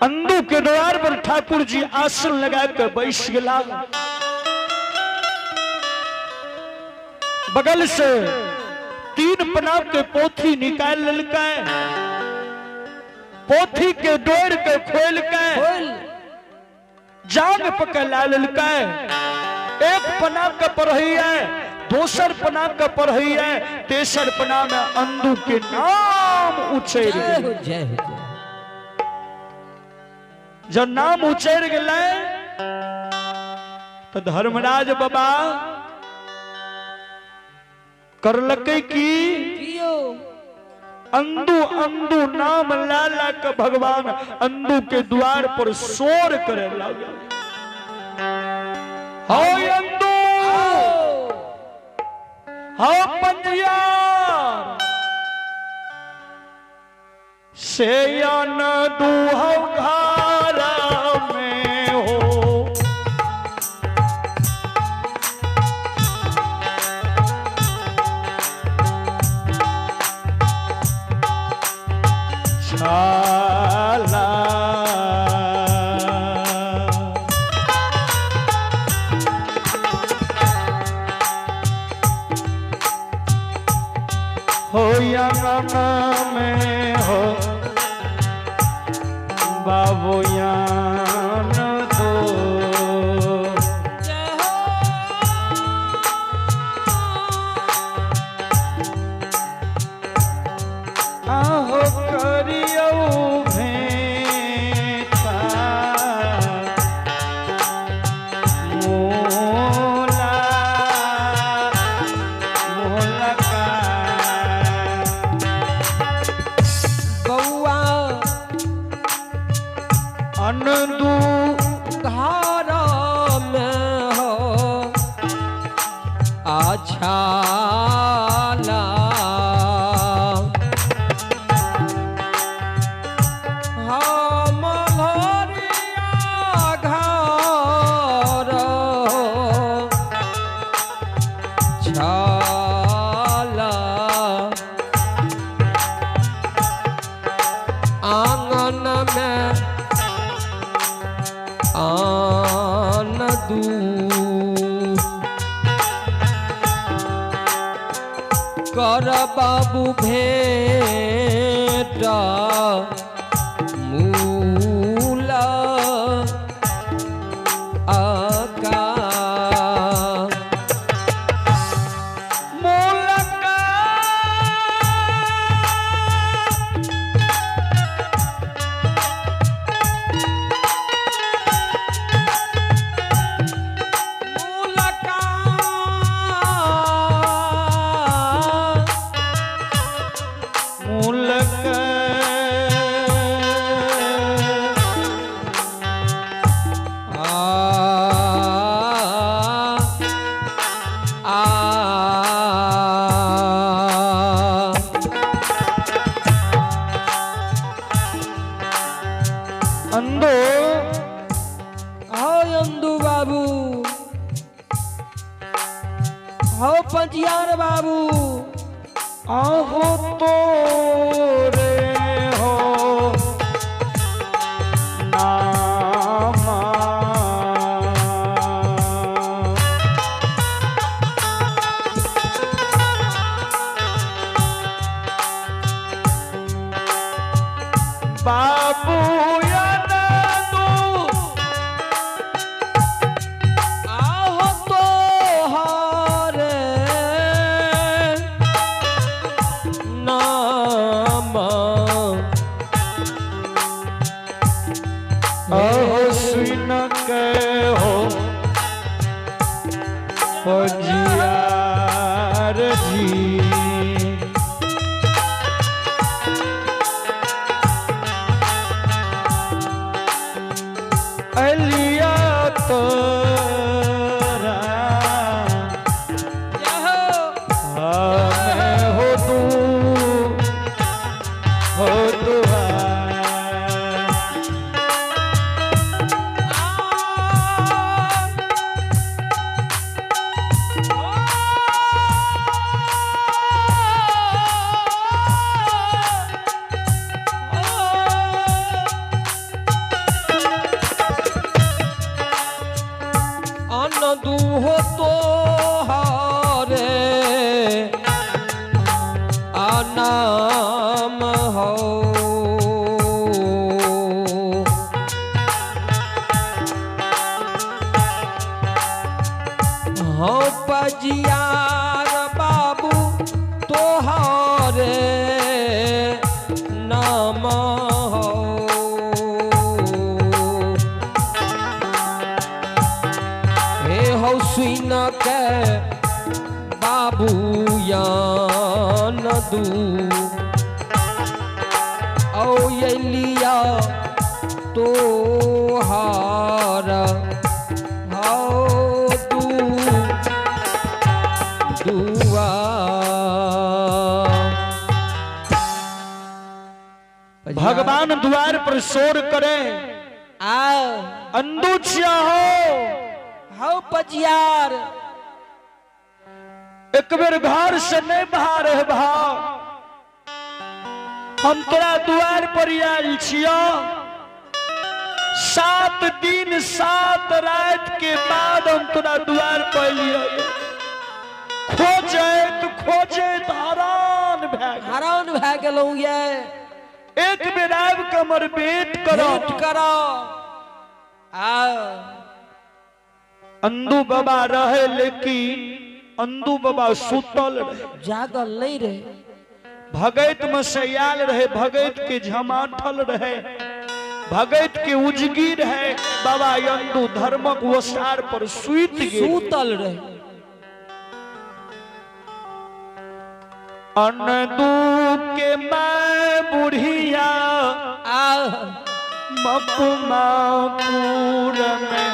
अंदू के द्वार पर ठाकुर जी आसन लगा के बैस गेला। बगल से 3 पना के पोथी निकाल लेलकै, पोथी के डोर के खोल के जांग पकड़ ला लेलकै। एक पना के पढ़ी है, दोसर पना के पढ़ी है, तेसर पना में अंदू के नाम उचैर गेल। जय हो, जय। जब नाम उचैर गेलै तो धर्मराज बाबा करलकै की अंदू अंदू नाम ला ला के भगवान अंदू के द्वार पर शोर करे लागल। हां अंदू, हां पंजियार, से अन दूहौ घारा में हो। छाला हो या में हो बाबू यान दो। आहो करियौ भेंटा मोला मोलका। बउआ अनदू घर में हो आछाला, हम मल्हरिया घर छाला, आंगन में आन दू कर बाबू भेंट मूला आका। मोलका मूलका मूलक आ आ अंदो आओ अंदू बाबू, आओ पंजियार बाबू, आहो तो रे हो नामा। बाबू अनदू आहो तो हरे नाम। अहो सुन के हो पंजियार जी। अलिया तोरा हमें हो तू हो दुआ। आ अंदू हो तो हारे नाम हो। हो पजियार बाबू तोहारे नाम हो। हे हो सुन के बाबू यान दू औ लिया तोहार हौ दू दुआ। भगवान द्वार पर शोर करे आओ अंदू छिया हो हौ पजियार। एक बेर घर से नहीं बाहर है भाव, हम तोरा द्वार पर आयल छियो। 7 दिन 7 रात के बाद हम तोरा द्वार पर एलियो। खोजैत खोजैत हरान भए गेल। हरान भए गेलहुँ ये। एक बेर आबि कऽ हमर भेंट करऽ। भेंट करऽ। आओ अंदू बाबा रहे लेकिन अंदू बाबा सुतल रहे, जागल नहीं रहे। भगैत में से आयल रहे, भगैत के झमाठल रहे, भगैत के उजगी रहे। बाबा अंदू धर्मक ओसार पर सुति गेल, सुतल रहे। अंदू के माय बुढ़िया आ मकुमापुर में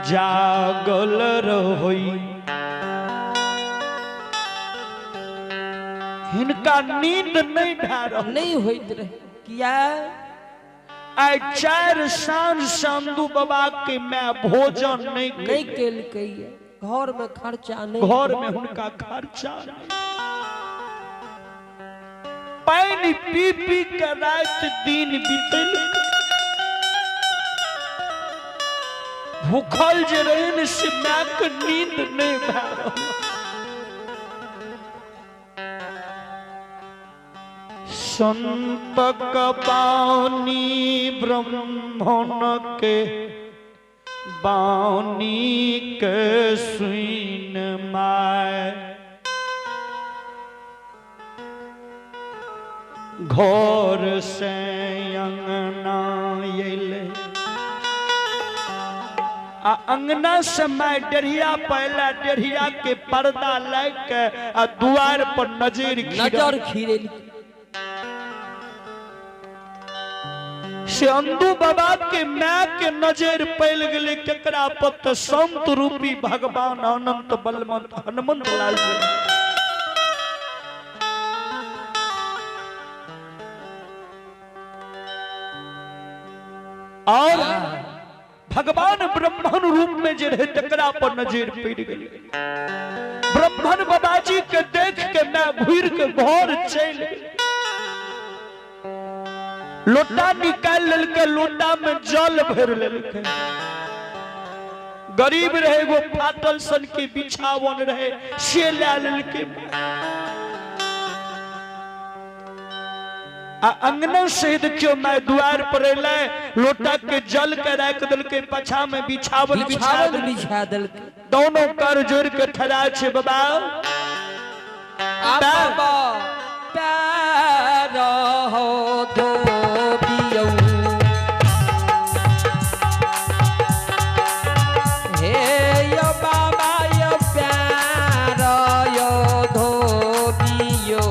जागल रहोई। हिनका नींद नहीं भए रहल, नहीं होइत रहे। किया? आइ 4 साँझ से अंदू बाबा के my भोजन नहीं नहीं केलकै। घर में खर्चा नहीं, घर में हुनका खर्चा नहीं। पानि पी पी के राति दिन बीतल। भूखल जे रहन से my के नींद नहीं भए रहल। संतक बानी ब्रह्मण के बानी के सुन my घर से अंगना अयलै। आ अंगना से my डेढ़िया पहला डेढ़िया के पर्दा लग के आ दुआर पर नजर नजर खीरेल। से अंदू बाबा के my के नजर पड़ गेलै केकरा पर? त संत रूपी भगवान अनंत बलवंत हनुमंत लाल जी। और भगवान ब्राह्मण रूप में जे रहे तकरा पर नजर पड़ गेलै। ब्राह्मण बाबाजी के देख के मैं घुर के घर चलि गेलै। लोटा निकाल लेलकै, लोटा में जल भरि लेलकै। गरीब रहे, एगो फाटल सन के बिछावन रहे से लए लेलकै। आ अंगना से देखियो my द्वार पर एलै, लोटा के जल के राखि देलकै, पाछा में बिछावन बिछा देलकै। दोनों कर जोड़ के ठहरा छै बाबा। बाबा पैर हो धोबियौ हे यो बाबा यो पैर यो धोबियौ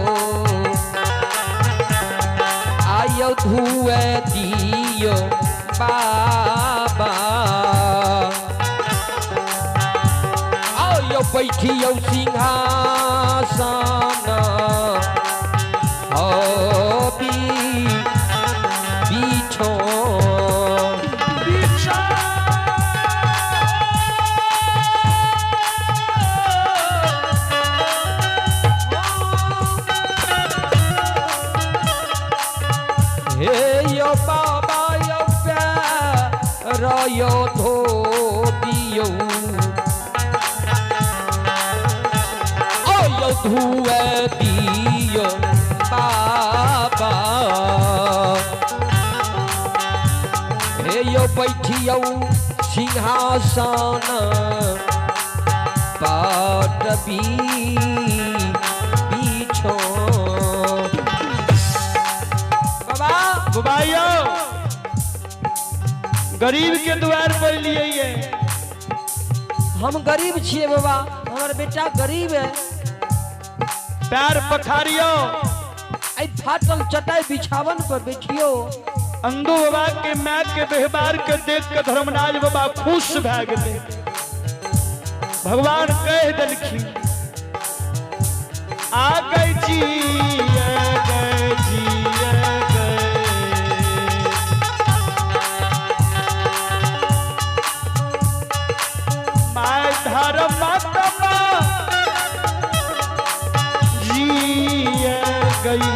आयो धुए दियो बाबा आयो बैठियो सिंहासन हो बीछो हे यो बाबा यो प्यार यो धो आइयो ओ यौ धुए दियो बाबा। हे यौ बैठियौ सिंहासन पाट बीछो बाबा। बुबाइयो गरीब के द्वार पर लिए ये। हम गरीब छियै बाबा, हमर बेटा गरीब है। पैर पखारियो, आई फाटल चटाई बिछावन पर बैठियो। अंदू बाबा के my के व्यवहार के देख के धर्मराज बाबा खुश भए गेले। भगवान कह देलखिन आ गई जी गए जी गए। My धर्म माता जी गई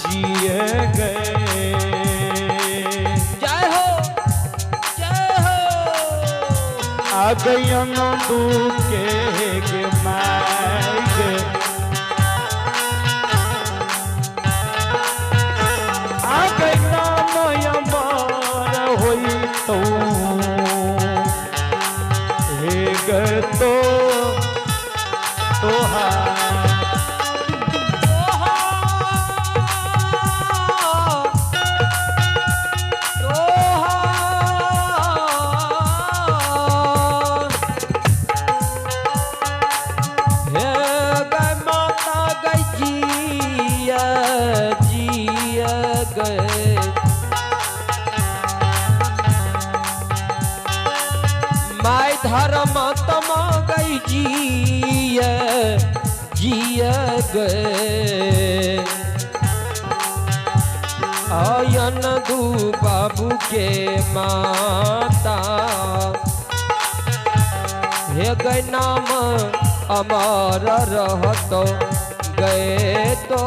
जिए गए। जय हो जय हो। आ गई अंदू के my गे, आ गई नाम अमर होई तो हे ग तो तोहार। धर्म तमा गई जिय जिय गए। आयन दू बाबू के माता हे गए नाम अमर रहतो गए तो।